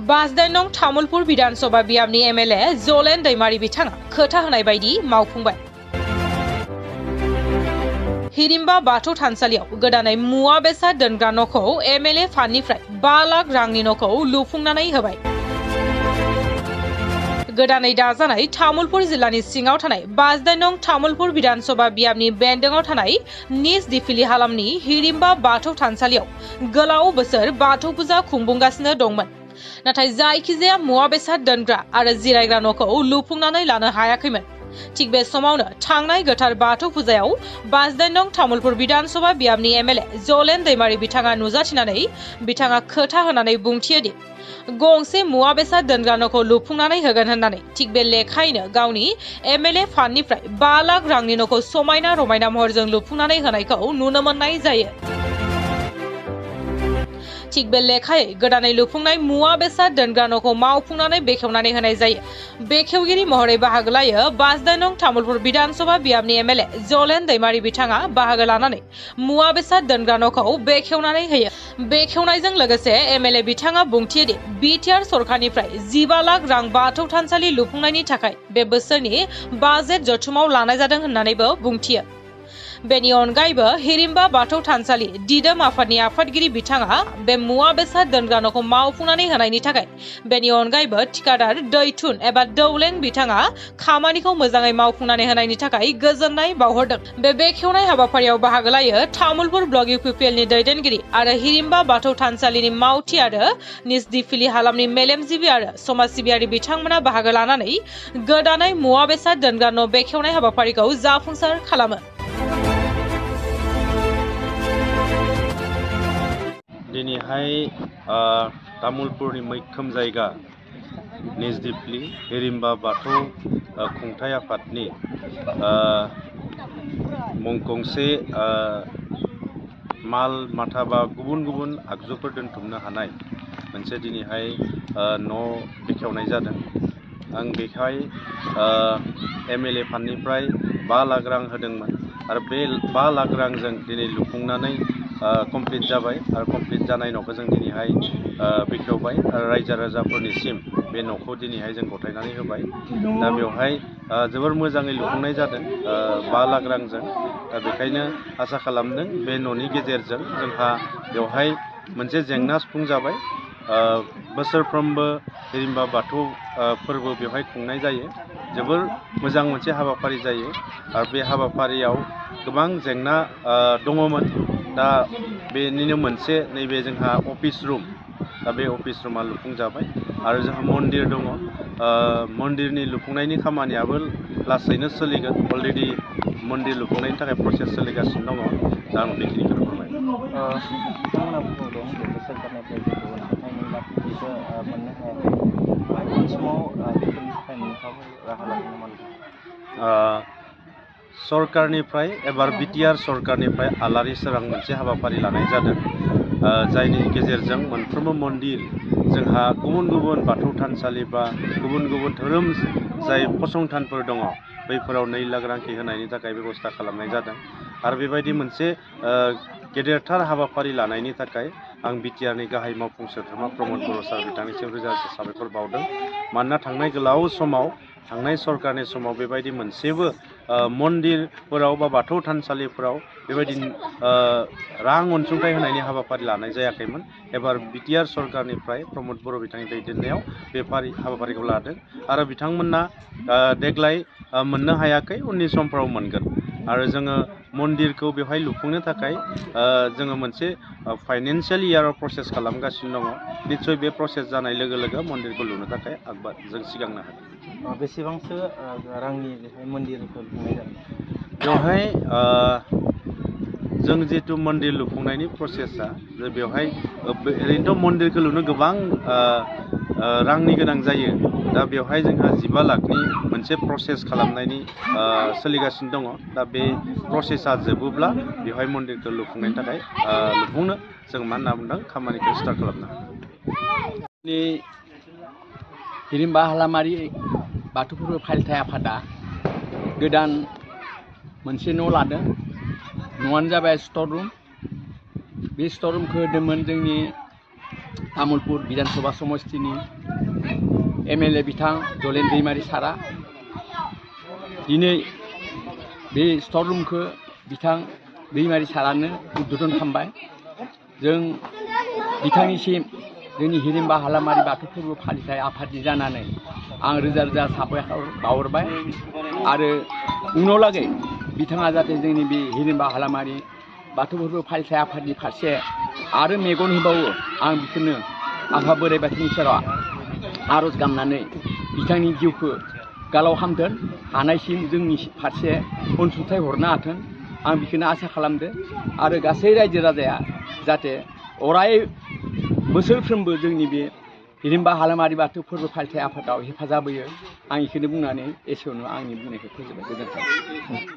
बाजदाइन नं तामुलपुर विधानसभा बियाबनि एमएलए जलेन दैमारी बिथाङा खोथा होनाय बायदि मावफुंबाय। हिरिम्बा बाथौ थानसालियाव गोदानै मुवा बेसाद दोनग्रा न'खौ एमएलए फान्डनिफ्राय 5 लाख रांनि न'खौ लुफुंनानै होबाय। गोदानै दाजानाय तामुलपुर जिल्लानि सिङाव थानाय बाजदाइन नं तामुलपुर विधानसभा बियाबनि बेन्दोङाव थानाय निज दिफिलि हालामनि हिरिम्बा बाथौ थानसालियाव गोलाव बोसोर बाथौ फुजा खुंफुंगासिनो दंमोन। नाथाय जायखिजाया मुवा बेसाद दोनग्रा आरो जिरायग्रा न'खौ लुफुंनानै लानो हायाखैमोन। थिग बे समावनो थांनाय गोथार बाथौ फुजायाव बाजदाइन नं तामुलपुर विधानसभा बियाबनि एमएलए जलेन दैमारी बिथाङा नुजाथिनानै बिथाङा खोथा होनानै बुंथियोदि गंसे मुवा बेसाद दोनग्रा न'खौ लुफुंनानै होगोन होननानै थिग बे लेखायैनो गावनि एमएलए फान्डनिफ्राय 5 लाख रांनि न'खौ समायना रमायना महरजों लुफुंनानै होनायखौ नुनो मोननाय जायो। थिग बे लेखायै गोदानै लुफुंनाय मुवा बेसाद दोनग्रा न'खौ मावफुंनानै बेखेवनानै होनाय जायो। बेखेवगिरि महरै बाहागो लायो बाजदाइन नं तामुलपुर विधानसभा बियाबनि एमएलए जलेन दैमारी बिथाङा बाहागो लानानै मुवा बेसाद दोनग्रा न'खौ बेखेवनानै होयो। बेखेवनायजों लोगोसे एमएलए बिथाङा बुंथियोदि बिटिआर सरकारनिफ्राय 15 लाख रां बाथौ थानसालि लुफुंनायनि थाखाय बे बोसोरनि बाजेट जथुमाव लानाय जादों होननानैबो बुंथियो। बेनि अनगायैबो हिरिम्बा बाथौ थानसालि दिदोम आफादनि आफादगिरि बिथाङा बे मुवा बेसाद दोनग्रा न'खौ मावफुंनानै होनायनि थाखाय बेनि अनगायैबो थिकादार दैथुन एबा दौलें बिथाङा खामानिखौ मोजाङै मावफुंनानै होनायनि थाखाय गोजोननाय बावहरदों। बे बेखेवनाय हाबाफारियाव बाहागो लायो तामुलपुर ब्लक इउपिपिएलनि दैदेनगिरि आरो हिरिम्बा बाथौ थानसालिनि मावथि आरो निज दिफिलि हालामनि मेलेमजिबि आरो समाज सिबियारि बिथांमोना बाहागो लानानै गोदानै मुवा बेसाद दोनग्रा न' बेखेवनाय हाबाफारिखौ जाफुंसार खालामो। दिनैहाय तामुलपुरनि मैखोम जायगा निज दिफिलि हिरिम्बा बाथौ खुंथाय आफादनि गंसे माल माथा बा गुबुन गुबुन आगजुफोर दोनथुमनो हानाय मोनसे दिनैहाय न' बेखेवनाय जादों। आं बेहाय एमएलए फान्डनिफ्राय 5 लाख रां होदोंमोन आरो बे 5 लाख रांजों दिनै लुफुंनानै कमप्लिट जाबाय आरो कमप्लिट जानाय न'खौ जों दिनैहाय बेखेवबाय आरो रायजो राजाफोरनिसिम बे न'खौ दिनैहाय जों गथायनानै होबाय। दा बेवहाय जोबोर मोजाङै लुफुंनाय जादों 5 लाख रांजों। बेखायनो आसा खालामदों बे न'नि गेजेरजों जोंहा बेवहाय मोनसे जेंना सुफुंजाबाय। बोसोरफ्रोमबो हिरिम्बा बाथौ फोरबो बेवहाय खुंनाय जायो। जोबोर मोजां मोनसे हाबाफारि जायो आरो बे हाबाफारियाव गोबां जेंना दङमोन। दा बेनिनो मोनसे नैबे जोंहा अफिस रुम, दा बे अफिस रुमा लुफुंजाबाय आरो जोंहा मन्दिर दङ। मन्दिरनि लुफुंनायनि खामानियाबो लासैनो सोलिगोन। अलरेडि मन्दिर लुफुंनायनि थाखाय प्रसेस सोलिगासिनो दङ। दा आं बेखिनिखौनो फोरमायबाय। बिथांमोना बुंबावदों बेखौ सोरखारनिफ्राय जेबो अनसुंथाइ मोनब्ला बेखौ मोननो हायाखै। उन समाव बेफोरनि थाखाय मोनफाबो राहा लागोन नामा? सरकारनिफ्राय एबार बिटिआर सरकारनिफ्राय आलारि सोरां मोनसे हाबाफारि लानाय जादों। जायनि गेजेरजों मोनफ्रोमबो मन्दिर, जोंहा गुबुन गुबुन बाथौ थानसालि बा गुबुन गुबुन धोरोम जाय फसंथानफोर दङ बैफोराव 2 लाख रांखि होनायनि थाखाय बेबस्था खालामनाय जादों। आरो बेबायदि मोनसे गेदेरथार हाबाफारि लानायनि थाखाय आं बिटिआरनि गाहाय मावफुं सोद्रोमा प्रमद बर' सार बिथांनिसिम रोजा रोजा साबायखर बावदों। मानोना थांनाय गोलाव समाव, थांनाय सरकारनि समाव बेबायदि मोनसेबो मन्दिरफोराव बा बाथौ थानसालिफोराव बेबायदि रां अनसुंथाइ होनायनि हाबाफारि लानाय जायाखैमोन। एबार बिटिआर सरकारनिफ्राय प्रमद बर' बिथांनि दैदेननायाव बे हाबाफारिखौ लादों आरो बिथांमोना देग्लाय मोननो हायाखै, उननि समफ्राव मोनगोन। आरो जोङो मन्दिरखौ बेवहाय लुफुंनो थाखाय जोङो मोनसे फाइनेन्सियेल इयाराव प्रसेस खालामगासिनो दङ। निस्सय बे प्रसेस जानाय लोगो लोगो मन्दिरखौ लुनो थाखाय जों सिगांनो हागोन। बेसेबांसो रांनि मन्दिरखौ लुफुंनाय जादों? बेवहाय जों जिहेतु मन्दिर लुफुंनायनि प्रसेसा बेवहाय ओरैनोथ' मन्दिरखौ लुनो गोबां रांनि गोनां जायो। दा बेवहाय जोंहा 15 लाखनि मोनसे प्रसेस खालामनायनि सोलिगासिनो दङ। दा बे प्रसेसा जोबोब्ला बेवहाय मन्दिरखौ लुफुंनायनि थाखाय लुफुंनो जों मा होनना बुंदों खामानिखौ स्टार्ट खालामनो हागोन। हिरिम्बा हालामारि बाथौ फोरबो फालिथाय आफादा गोदान मोनसे न' लादों। न'आनो जाबाय स्ट'र रुम। बे स्ट'र रुमखौ होदोंमोन जोंनि तामुलपुर विधानसभा समष्टिनि MLA बिथां जलेन दैमारि सारा दिनै बे स्ट'र रुमखौ बिथां दैमारि सारानो उद्बोधन खालामबाय। जों बिथांनिसिम जोंनि हिरिम्बा हालामारि बाथौ फोरबो फालिथाय आफादनि जानानै आं रोजा रोजा साबायखर बावहरबाय आरो उनावलागै बिथाङा जाहाथे जोंनि बे हिरिम्बा हालामारि बाथौ फोरबो फालिथाय आफादनि फारसे आरो मेगन होबावो आं बेखौनो आफा बोराइ बाथौनि सेराव आर'ज गाबनानै बिथांनि जिउखौ गालाव खालामथों, हानायसिम जोंनि फारसे अनसुंथाइ हरनो हाथों आं बेखौनो आसा खालामदों आरो गासै रायजो राजाया जाहाथे अराय बोसोरफ्रोमबो जोंनि बे हिरिम्बा हालामारि बाथौ फोरबो फालिथाय आफादाव हेफाजाब होयो आं बेखौनो बुंनानै एसेयावनो आंनि बुंनायखौ फोजोबबाय। गोजोन्थों।